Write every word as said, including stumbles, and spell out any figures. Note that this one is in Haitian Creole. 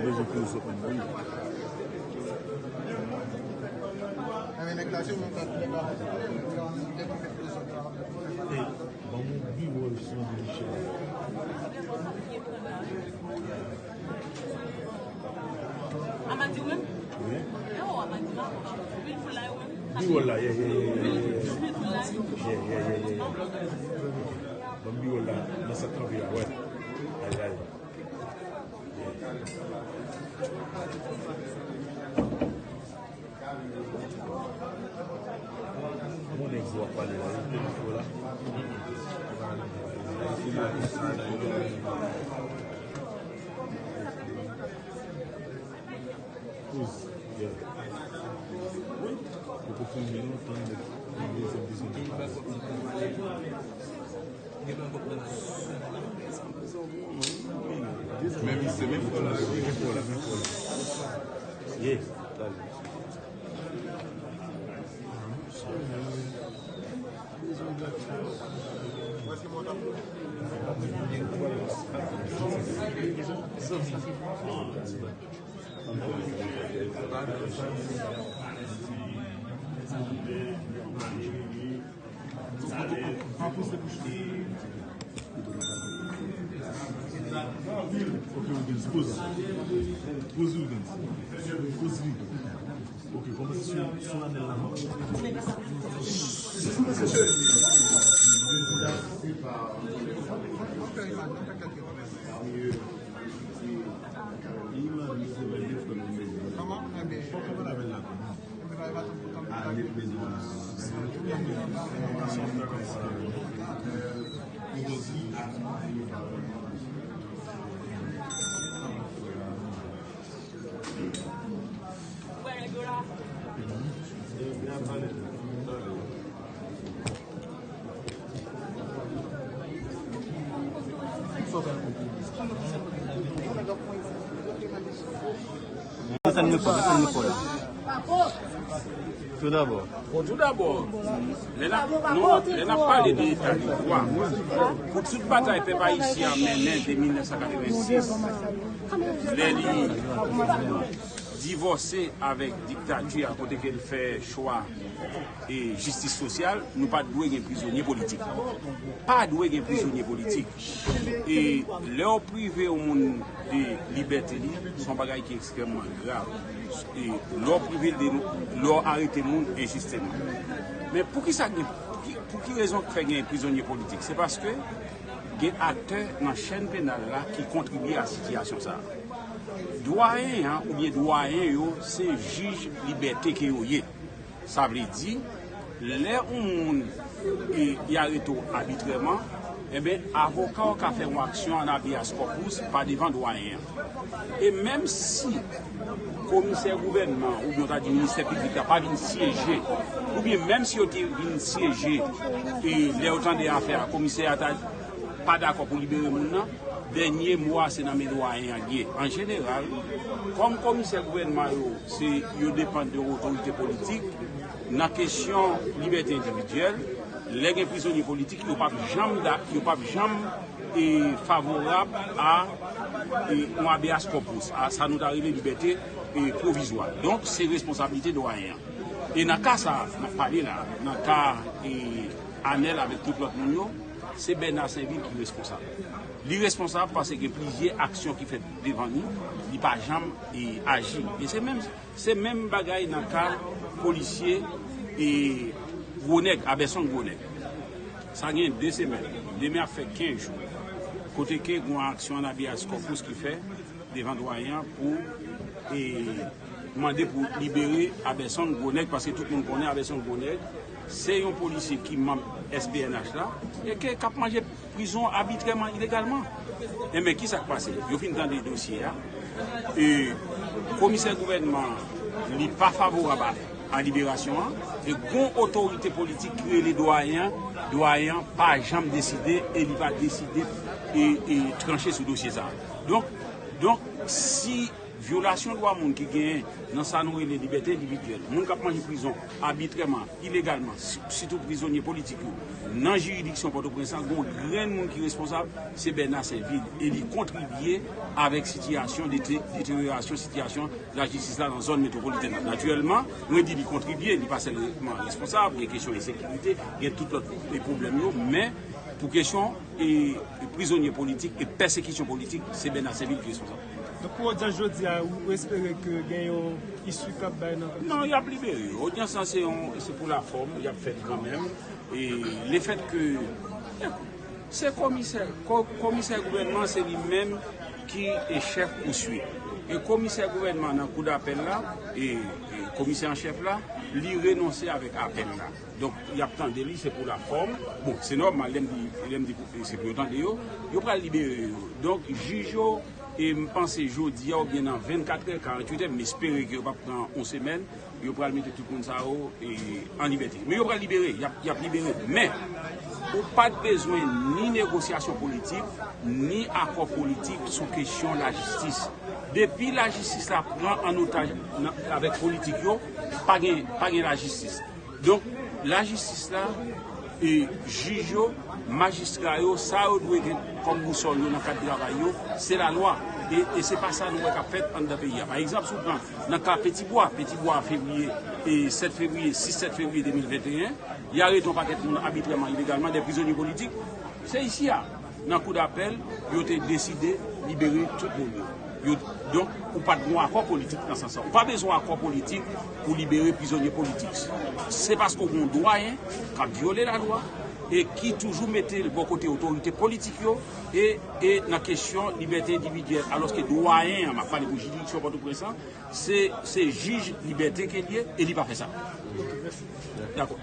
Rezon filozòf an nou. Enben, nèg la, se ou menm k ap fè travay sa. Hey, ban m yon biwòl sou André Michel. Amadi ou menm? Wi. Yo, Amadi la, ou pa wi pou la yo menm. Biwòl la, yeah, yeah, yeah, yeah, yeah. Wi, pou la yo. Yeah, yeah, yeah, yeah, yeah. Ban m biwòl la, nan sa k kanpe a, wè. Ay, ay. Bon nèg w ap pale la, wi, te mikwo la. Kouz, yeah. Poko fini non, tann nèg, tann nèg, tann nèg. Men misye, men fò la. Men fò la, men fò la. Ye. Ok, Wilgens, poze. Poze, Wilgens. Poze li. Ok, kòmanse sou, sou Anèl la, non? Kòman? Ebyen, Sa n nou fè, sa n nou fè la. Tou dabò. Bon, tou dabò, lè n ap, nou, lè n ap pale de eta de dwa, pou tout batay pèp ayisyen an mennen de mil nèf san katrevensis, lè li divòse avèk diktati a, kote ke l fè chwa e jistis sosyal, nou pa t dwe gen prizonye politik. Pa dwe gen prizonye politik. E lè w prive yon moun de libète li, se yon bagay ki ekstrèmman grav. E lè w prive l de, lè w arete moun enjisteman. Men poukisa gen, pou ki, pou ki rezon k fè gen prizonye politik? Se paske gen aktè nan chèn penal la ki kontribye a sitiyasyon sa a. Dwayen an oubyen dwayen yo, se jij libète ke yo ye. Sa vle di, lè yon moun, e, y arete w abitrèman, enben, avoka w ka fè yon aksyon an habeas corpus pa devan dwayen an. E menm si komisè gouvènman, oubyen w ta di ministè piblik la, pa vin syeje, oubyen menm si yo te vin syeje, e lè yo tande afè a, komisè a ta pa dakò pou libere moun nan, dènye mo a se nan men dwayen an l ye. An jeneral, kòm komisè gouvènman yo, se, yo depann de otorite politik, nan kesyon libète endividyèl, lè gen prizonye politik, yo p ap janm da-, yo p ap janm, e, favorab a, e, yon habeas corpus, a sa nou ta rele libète, e, pwovizwa. Donk, se responsablite dwayen an. E nan ka sa a, n ap pale la, nan ka, e, Anèl avèk tout lòt moun yo, se Bèna Senvil ki responsab. Li responsab paske gen plizyè aksyon ki fèt devan li, li pa janm, e, aji. E se menm, se menm bagay nan ka polisye, e, Gwonèg, Abèsonn Gwonèg. Sa gen de semèn, demen ap fè kenz jou, kote ke gen yon aksyon an habeas corpus ki fè devan dwayen an pou, e, mande pou libere Abèsonn Gwonèg, paske tout moun konnen Abèsonn Gwonèg se yon polisye ki manm S P N H la, e ke k ap manje prizon abitrèman, ilegalman. Enben, kisa k pase? Yo fin tande dosye a. E komisè gouvènman an, li pa favorab a, a liberasyon an. E gon otorite politik ki rele dwayen an, dwayen an pa janm deside e li va deside e, e tranche sou dosye sa a. Donk, donk, si Vyolasyon dwa moun ki genyen nan sa nou rele libète endividyèl, moun k ap manje prizon abitrèman, ilegalman, si- sitou prizonye politik yo, nan jiridiksyon Pòtoprens lan, gon grenn moun ki responsab, se Bernard Sainvil. E li kontribye avèk sitiyasyon, dete- deteryorasyon sitiyasyon lajistis la nan zòn metwopolitèn nan. Natirèlman, mwen di li kontribye, li pa sèlman responsab, gen kesyon ensekirite, gen tout lòt e pwoblèm yo, men pou kesyon e, e prizonye politik e pèsekisyon politik, se Bernard Sainvil ki responsab. Donk, pou odyans jodi a, ou espere ke gen yon isi k ap bay nan Non, y ap libere yo. Odyans lan se yon, se pou lafòm, y ap fèt kanmenm. E lefèt ke, se komisè, ko- komisè gouvènman se li menm ki e chèf pouswit. E komisè gouvènman nan kou dapèl la, e, e komisè an chèf la, li renonse avèk apèl la. Donk, y ap tande li, se pou lafòm. Bon, se nòmal, lè m di, lè m di pou- se pou yo tande yo, yo pral libere yo. Donk, jij yo, e m panse jodi a oubyen nan vennkatrè, karanntuit è, m espere ke yo p ap pran yon semèn, yo pral mete tout moun sa yo e, an libète. Men yo pral libere, y ap, y ap libere. Men, ou pa t bezwen ni negosyasyon politik, ni akò politik sou kesyon lajistis. Depi lajistis la pran an otaj nan- avèk politik yo, pa gen, pa gen lajistis. Donk, lajistis la, e jij yo, majistra yo, sa yo dwe gen kòm bousòl yo nan kad travay yo, se lalwa. E, e se pa sa nou wè k ap fèt anndan peyi a. Pa egzanp, si w pran nan ka Petibwa, Petibwa fevriye, e sèt fevriye, sis sèt fevriye de mil venteyen, y arete yon pakèt moun abitrèman, ilegalman, de prizonye politik. Se isi a, nan kou dapèl, yo te deside libere tout moun yo. Yo, donk, ou pa t gen akò politik nan sans sa. Ou pa bezwen akò politik pou libere prizonye politik. Se paske w gen yon dwayen k ap vyole lalwa e ki toujou mete l bò kote otorite politik yo e, e nan kesyon libète endividyèl. Alòske dwayen an, m ap pale pou jiridiksyon Pòtoprens lan, se, se jij libète ke l ye e li pa fè sa. Dakò.